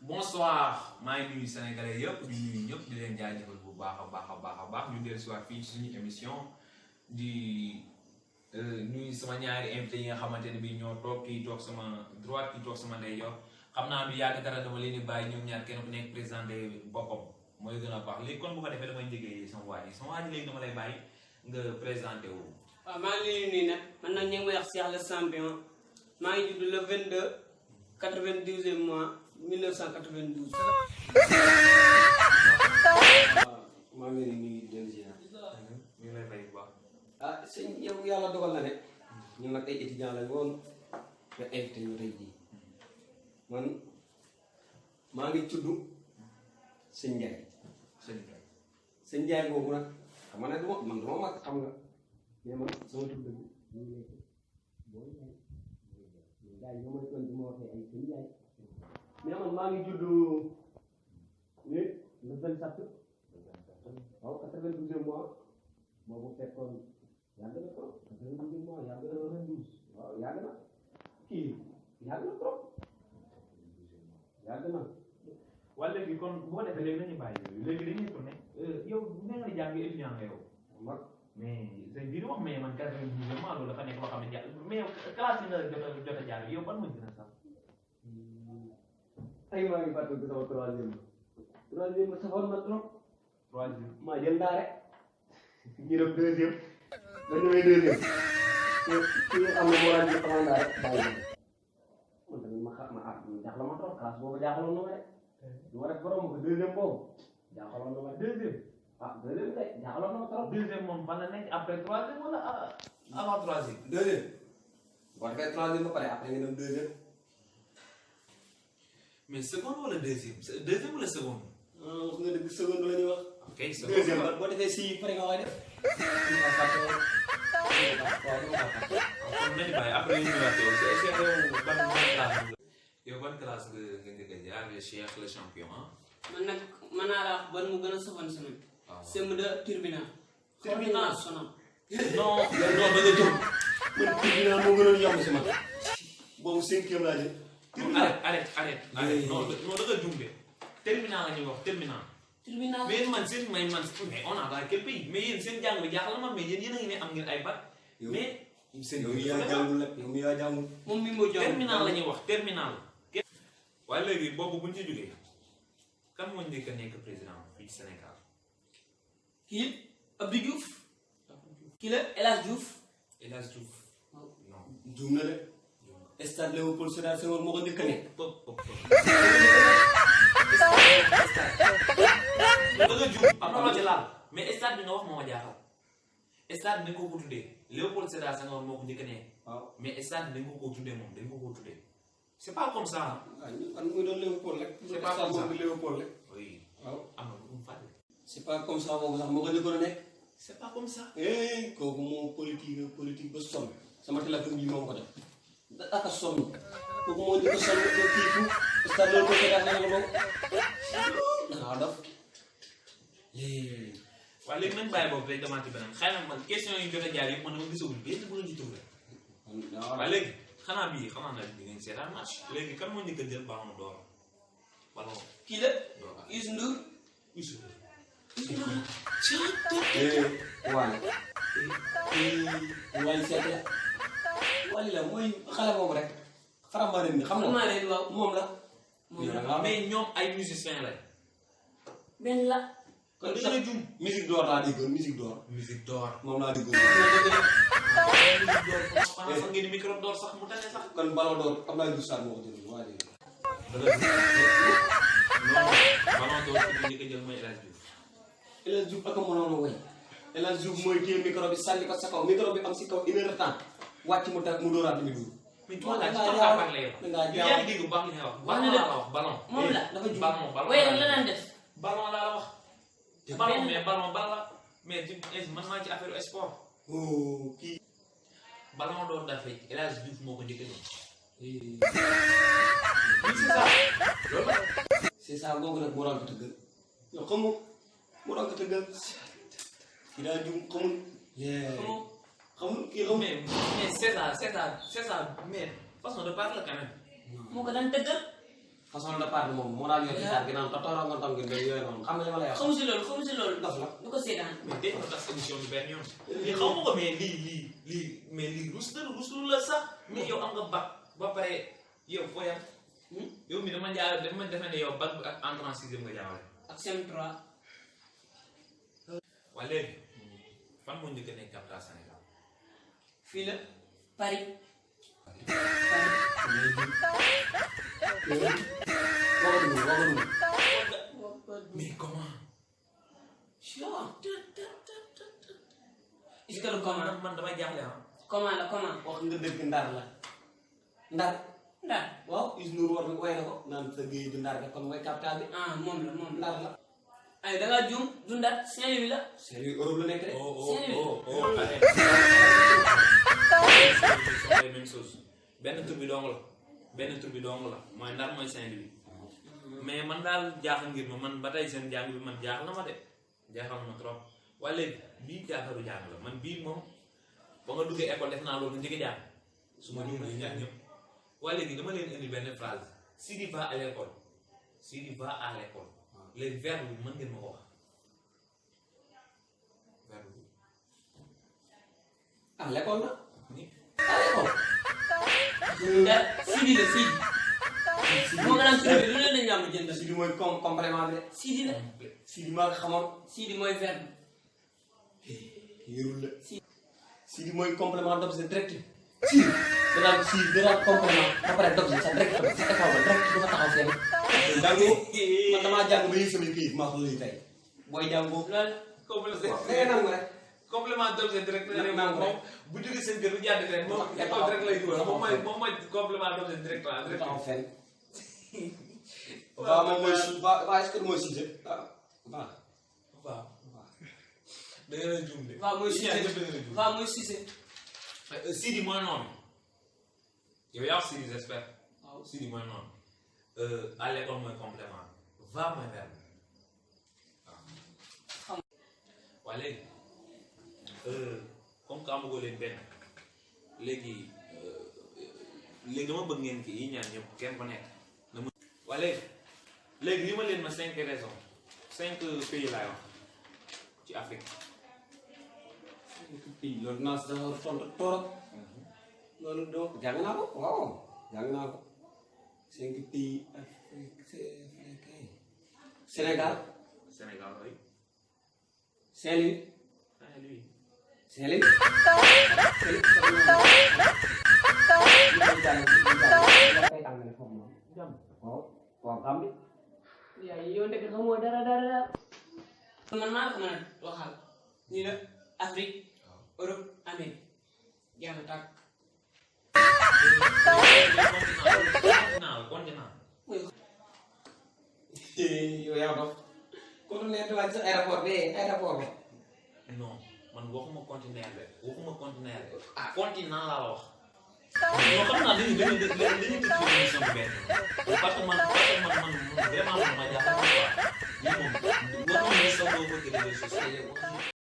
bonsoir maa ngi nuyu Sénégalais yëpp di nuyu ñëpp di leen jaajëfal bu baax a baax ñu dellu si waat fii ci suñu émission di nuyu sama ñaari invité yi nga xamante ne bii ñoo toog kii toog sama droite kii toog sama ndeyjoor xam naa du yàgg dara dama leen di bàyyi ñoom ñaar kenn ku nekk présenté boppam mooy gën a baax léegi kon bu ko defee damay njëkkee sama waa ji léegi dama lay bàyyi nga présenté wu. waaw maa ngi leen di nuyu nag man nag ñu ngi may wax Cheikh le champion maa ngi judd le 22 92e mois 1992. maa ngi leen di nuyu di leen ziar. ñu ngi lay fay bu baax. ah sëñ yow yàlla dogal na de ñun nag ay étudiants lañ woon nga invité ñu tey jii man maa ngi tudd sëñ Ndiaye. sëñ Ndiaye boobu nag xam nga ne man dama mag xam nga mais man sama tudd bi ñu ngi nekk booy Ndiaye gars yi ñoo ma doon di ma waxee ay sëñ Ndiaye mais man maa ngi judd le 27 waaw 92 mois boobu fekkoon yàgg na trop 92 mois yàgg na 92 waaw yàgg na kii yàgg na trop yàgg na. wala léegi kon bu ko defee léegi nañu bàyyi yooyu léegi dañuy tourné yow nee nga jàng étudiant nga yow mag mais sëñ bi di wax mais man 92 mois loolu dafa nekk loo xam ne jàng mais yow classe yi nga jot a jàng yow ban moo gën a sax ay maa ngi fàttaliku sama troisième ba safoon na trop troisième maa jël ndaa rek ñu dem deuxième ba ñëwee deuxième ki nga xam ne moo daan jël sama ndaa rek bàyyi man tamit ma jaaxla ma trop classe boobu jaaxaloon na ma rek du ma def borom ko deuxième boobu jaaxaloon na ma deuxième deuxième kay jaaxaloon na ma trop deuxième moom fan la nekk après troisième wala avant troisième deuxième boo defee troisième ba pare après nga dem deuxième mais seconde wala deuxième deuxième wala seconde wax nga dëgg seconde la ñuy wax ok seconde deuxième ba boo defee si pare nga koy def kon nañu bàyyi après ñu ñëwaat yow ban classe nga njëkk a jaar Cheikh le champion man nag mën naa la wax ban mu gën a soxal si man. CM2 tribunal. Tribunal sonal. non da nga jëm man tribunal moo gënoon yomb si man boobu cinquième laa jël. arrête non da nga jum de terminal la ñuy wax terminal. tribunal mais man seen mais on a dans quel pays mais yéen seen jàng bi jaaxal na ma mais yéen a ngi ne am ngeen ay bac mais seen yow yaa jàngul nag yow mi yaa jàngul. moom mi moo jàng terminal la ñuy wax terminal. waaye léegi boobu bu ñu ci jógee kan moo njëkk a nekk président fii ci Sénégal. kii Abdou Diouf. kii la El Hadj Diouf. El Hadj Diouf. non. juum na de stade Léopold Sédar Senghor moo ko njëkk a nekk. da nga juum am na loo ci laal mais stade bi nga wax moo ma jaaxal stade bi dañ ko ko tuddee Léopold Sédar Senghor moo ko njëkk a nekk. waaw mais stade bi dañ ko ko tuddee moom dañ ko ko tuddee. c'est pas comme ça. ah ñu fan muy doon Léopold rek. c'est pas comme ça Léopold rek. oui waaw am na lu mu fàtte. c'est pas comme ça boobu sax moo ko njëkkoon a nekk. c'est pas comme ça. kooku moom politique ba sonn sama téléphone bi moom ko def da aka sonn kooku moo njëkk a sonn ba kii fu stade Léopold Sédar Senghor moom dangaa dof. waaye léegi nañ bàyyi boobu rek demante beneen xëy na man question yi jot a jaar yëpp man dama gisagul benn bu ñu trouvé. waaye léegi xanaa bii xamaa na di ngeen seetaan match léegi kan moo njëkk a jël ballon d'or ballon kii la Youssou Ndour. Youssou Wally Wally Seck la Wally la mooy xale boobu rek Faramaren bi xam nga maa leen waaw moom la mais ñoom ay musiciens lañ. benn la. kon da nga jum. musique d'or laa déggoon musique d'or musique d'or. moom laa déggoon musique d'or sax ngeen micro d'or sax mu tane sax. kon ballon d'or Abdoulaye Diouf Sarr moo ko jëloon waa léegi non ballon d'or ki ñu njëkk a jël mooy El Hadj Diouf. El Hadj Diouf ak a mënoon a woy El Hadj Diouf mooy téye micro bi sànni ko sa kaw micro bi am si kaw une heure de temps wàcc mu tag mu dóoraat mi dóor. mais tu vois là ci tàngaay lay wax. yaa ngi dégg bu baax li nga wax. ballon laa la wax ballon. moom la dafa jub ballon waaye nag la daan def. ballon laa la wax. ballon mais ballon bal la mais man maa ci affaire sport. kii. ballon d'or d'Afrique El Hadj Diouf moo ko njëkk a ñëw. c'est ça loolu la. c'est ça googu nag moo daan ko tëggal yow xamu moo daan ko tëggal kii daa jum xamul. xamul kii xamul. mais César mais façon de parler quand même. moo ko daan tëggal. façon de parle moom moo daan yor guitare gi naan totooro nga tong gi yooyu noonu xam nga li ma lay wax. xamu si loolu dof la. du ko seetaan. mais dégg nga tas émission bi benn yoon. lii xaw ma ko mais lii ruslu la sax mais yow am nga bac ba pare yow foo yam. yow mi dama defe ne yow bac bi ak entrée en sixième nga jaawale. ak CM3. waaye léegi fan moo njëkk a nekk capital Sénégal. fii la Paris. mais comment. est-ce que du comment man damay jaaxle ah. comment la comment. wax nga dëgg ndar la. ndar. Ndar. waaw Youssou Ndour war na way na ko naan sa géej du ndar kon mooy capital bi. ah moom la. ndar la. ay da ngaa juum du Ndar Saint-Louis la. Saint-Louis Europe la nekk de. c'est même chose benn tur bi dong la mooy Ndar mooy Saint-Louis mais man daal jaaxal ngir ma man ba tey seen jàng bi man jaaxal na ma de jaaxal na ma trop waaye léegi bii jaaxalu jàng la man bii moom ba nga duggee école def naa loolu njëkk jàng su ma juum ñu ñaar ñëpp waaye léegi dama leen indi benn phrase Sidi va à l'école Sidi va à l'école léegi verbe bi mën ngeen ma ko wax verbe bi ah l'école la. ni ah l'école. Ndar Sidi la Sidi. moo nga daan tuddee lu leen lañ ñàmm jënd. Sidi mooy complément bi de. Sidi la. Sidi maa ko xamoon. Sidi mooy verbe. yërul la. Sidi mooy complément d'objet direct. Sidi danaan complément ba pare d'objet sa direct sa école ba direct du fa taxaw fenn. jàngoo man damaa jàng ba yëg samay këyit maa ko luy tey booy jàngoo. loolu. nangu rek. complément d'objet direct la nangu rek. bu jógee seen kër bu jàdd fenn moom école direct lay dugal moom mooy complément d'objet direct la du taxaw fenn. waaw moom mooy su waaw est-ce que mooy sujet ah waaw. waaw da ngeen a juum de. waaw mooy Cissé ñaar ñëpp da ngeen a juum. waaw mooy Cissé. Sidi mooy noonu yow yaa wax Sidi j'espère. waaw Sidi mooy noonu à l'école mooy complément va mooy verbe waaw. waaye léegi comme que amagoo leen benn léegi dama bëgg ngeen kii yi ñaar ñëpp kenn ku nekk. waaye léegi li ma leen ma 5 raisons 5 pays laay wax ci Afrique. loolu naa si dafa tontu torop. loolu doo jàng naa ko waaw jàng naa ko 5 pays africains. Sénégal. Sénégal oui. Saint-Louis. Saint-Louis. Saint-Louis. waaw Gambie. yaa yow ndek xamoo dara. man maa ko mën a waxal. ñu ne Afrique. Europe Amérique. jàng tàkk. continent. yow yaa dof. kon nee naa ci aéroport bi aéroport bi. non man waxuma conteneur de waxuma conteneur de continent laa la wax. non xam naa dañuy tëj émission bi benn parce que man vraiment man ma jaaxal quoi lii moom waxuma ne sax boo bëgg réseaux sociaux